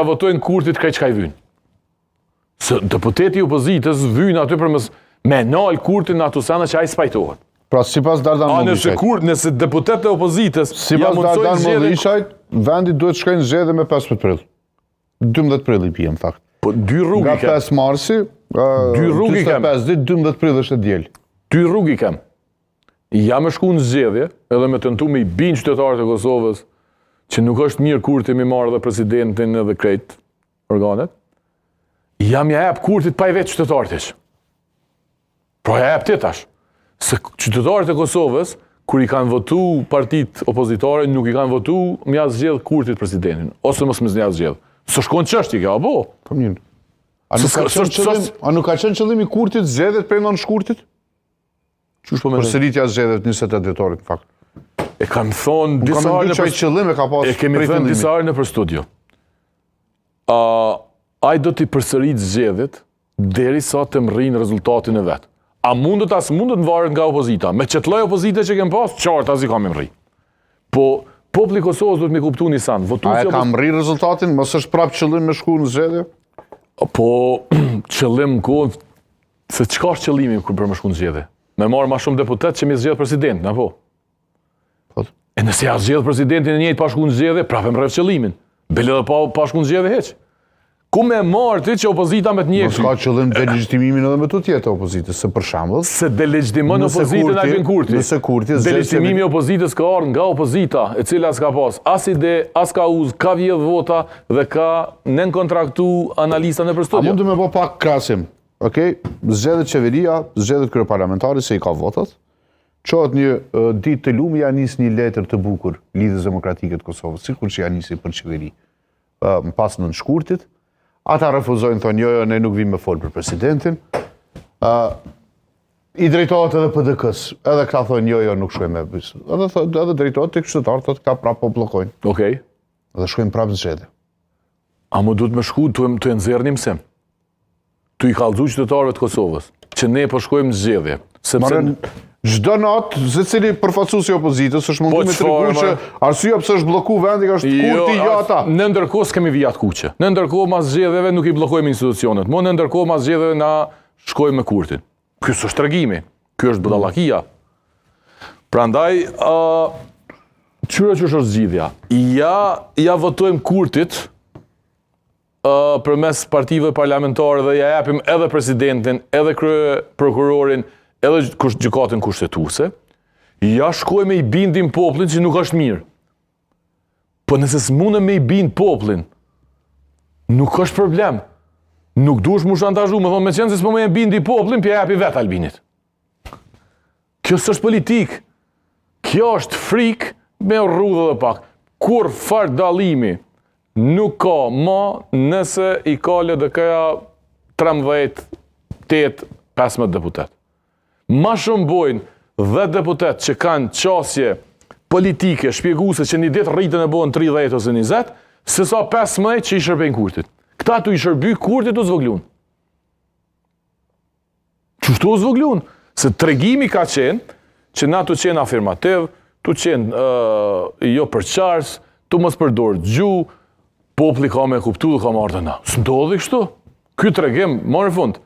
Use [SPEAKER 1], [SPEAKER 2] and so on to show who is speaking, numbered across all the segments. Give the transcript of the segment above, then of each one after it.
[SPEAKER 1] votojnë Kurtit krejt çka i vynë. Se deputeti i opozitës vynë aty për mos me nal Kurtin në ato sene që ai s'pajtohet.
[SPEAKER 2] Pra sipas Dardan
[SPEAKER 1] A nëse
[SPEAKER 2] Molliqajt.
[SPEAKER 1] kur, nëse deputetët e opozitës ja
[SPEAKER 2] Sipas
[SPEAKER 1] mundësojnë
[SPEAKER 2] Dardan
[SPEAKER 1] zgjedhjen
[SPEAKER 2] Molliqajt, vendi duhet shkojë në zgjedhje me 15 prill. 12 prill i bie në fakt.
[SPEAKER 1] Po dy rrugë
[SPEAKER 2] Nga
[SPEAKER 1] i kem.
[SPEAKER 2] 5 marsi,
[SPEAKER 1] Dy rrugë i kem.
[SPEAKER 2] 45 ditë, 12 prill është e diel.
[SPEAKER 1] Dy rrugë i kem. Ja me shku në zgjedhje, edhe me tentu me i bind qytetarët e Kosovës që nuk është mirë Kurti mi marrë dhe presidentin edhe krejt organet. Ja m'ja jep Kurtit pa i vetë qytetarët hiç. Pra ja jep ti tash. Se qytetarët e Kosovës, kur i kanë votu partit opozitare, nuk i kanë votu m'ja zgjedh Kurtit presidentin, ose mos me ja zgjedh. Së shkon çështje kjo, apo?
[SPEAKER 2] Po mirë. A nuk ka
[SPEAKER 1] S'ka-
[SPEAKER 2] qenë qëllim, a nuk ka qenë qëllimi i Kurtit zgjedhjet prej 9 shkurtit?
[SPEAKER 1] Qysh po mendon?
[SPEAKER 2] Përsëritja e zgjedhjeve të 28 dhjetorit në fakt.
[SPEAKER 1] E kam thonë
[SPEAKER 2] Unë kam
[SPEAKER 1] disa herë
[SPEAKER 2] menduar
[SPEAKER 1] në
[SPEAKER 2] që ai qëllim e ka pas
[SPEAKER 1] E kemi
[SPEAKER 2] prej
[SPEAKER 1] thënë
[SPEAKER 2] fillimit.
[SPEAKER 1] disa herë nëpër studio. A ai do t'i përsërit zgjedhjet derisa të mrrijnë rezultatin e vet. A mundet a s'mundet varet nga opozita. Me qëtë lloj opozite që kem pas, qartë as i kam mrri. Po populli i Kosovës duhet me kuptu një sen.
[SPEAKER 2] A
[SPEAKER 1] Votuesi
[SPEAKER 2] e ka mrri rezultatin, mos është prapë qëllim me shku në zgjedhje?
[SPEAKER 1] Po qëllim ku se çka është qëllimi kur për me shku në zgjedhje? Me marrë ma shumë deputet që mi zgjedh presidentin, apo?
[SPEAKER 2] Po.
[SPEAKER 1] E nëse ja zgjedh presidentin e njëjtë pa shku në zgjedhje, prapë më rref qëllimin. Bile edhe pa, pa shku në zgjedhje hiç. Ku me marrë ti që opozita me të
[SPEAKER 2] Mos
[SPEAKER 1] njëjtë?
[SPEAKER 2] ka qëllim delegjitimimin edhe me të tjetë opozitës, se për shembull,
[SPEAKER 1] Se delegjitimon
[SPEAKER 2] Nëse
[SPEAKER 1] opozitën
[SPEAKER 2] Kurti-
[SPEAKER 1] Albin Kurti.
[SPEAKER 2] nëse Kurti zgjedh
[SPEAKER 1] Delegjitimimi i opozitës ka ardhur nga opozita, e cila s'ka pas as ide, as kauzë, ka vjedh vota dhe ka nën kontraktu analista nëpër
[SPEAKER 2] a
[SPEAKER 1] studio.
[SPEAKER 2] mund të me bë pak krahasim? Okej, zgjedhet qeveria, zgjedhet kryeparlamentari se i ka votat. Çohet një e, ditë të lumi ja nis një letër të bukur Lidhjes Demokratike të Kosovës, sikur që ja nisi për qeveri. Ë, Më pas nën shkurtit, ata refuzojnë, thonë jo, jo, ne nuk vim me fol për presidentin. Ë i drejtohet edhe PDK-s, edhe këta thonë jo, jo, nuk shkojmë me bys. Edhe thotë, edhe drejtohet tek qytetarët, thotë këta prapë po bllokojnë.
[SPEAKER 1] Okej.
[SPEAKER 2] Dhe shkojnë prapë në zgjedhje.
[SPEAKER 1] A më duhet me shku të, të nxjerr një mësim? Tu i kallëzu qytetarëve të Kosovës që ne po shkojmë në zgjedhje, sepse
[SPEAKER 2] Marrën çdo natë secili përfaqësues i opozitës është mundu
[SPEAKER 1] Po,
[SPEAKER 2] me
[SPEAKER 1] çfarë,
[SPEAKER 2] tregu që
[SPEAKER 1] marrë?
[SPEAKER 2] arsyeja pse është blloku vendi ka është Kurti, jo
[SPEAKER 1] a-
[SPEAKER 2] ata.
[SPEAKER 1] Në ndërkohë s'kemi vija të kuqe. Në ndërkohë mas zgjedhjeve nuk i bllokojmë institucionet. Mo në ndërkohë mas zgjedhjeve na shkojmë me Kurtin. Ky s'është tregimi, ky është budallakia. Prandaj ë qyre që është zgjidhja? Ja ja votojmë Kurtit ë përmes partive parlamentare dhe ja japim edhe presidentin, edhe kryeprokurorin, edhe kush- gjykatën kushtetuese. Ja shkojmë i bindim popullin që nuk është mirë. Po nëse s'mundem me i bind popullin, nuk është problem. Nuk duhesh mu shantazhu, më thonë, me qenë se s'po më e bindi popullin, pja japi vetë Albinit. Kjo s'është politikë. Kjo është frikë me rrudhë edhe pak. Kur far dallimi nuk ka ma nëse i ka LDK-ja 13, 8, 15 deputet. Ma shumë bojnë 10 deputet që kanë qasje politike, shpjeguese që një ditë rritën e bëhen 30 ose 20, se sa 15 që i shërbejnë Kurtit. Këta tu i shërby Kurtit u zvoglun. Qështu u zvoglun? Se tregimi ka qenë që na tu qenë afirmativ, tu qenë uh, jo përqars, tu mos përdor gjuhë, populli ka me kuptu dhe ka me ardhë na. S'ndodhi kështu. Ky tregim mori fund.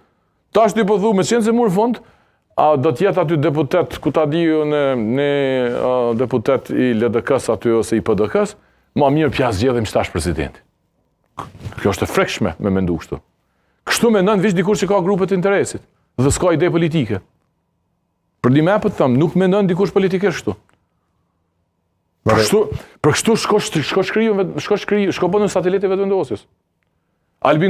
[SPEAKER 1] Tash ti po thu, me qenë se mori fund, a do të jetë aty deputet, ku ta di ju në, në uh, deputet i LDK-s aty ose i PDK-s, ma mirë pja zgjedhim qetash presidenti. Kjo është e frikshme me mendu kështu. Kështu mendon veç dikush që ka grupe të interesit dhe s'ka ide politike. Për di me po të them, nuk mendon dikush politikisht kështu. Për kështu, për kështu shko shko shkriju, shko shkriju, shko bën në satelite vetëvendosjes. Albin.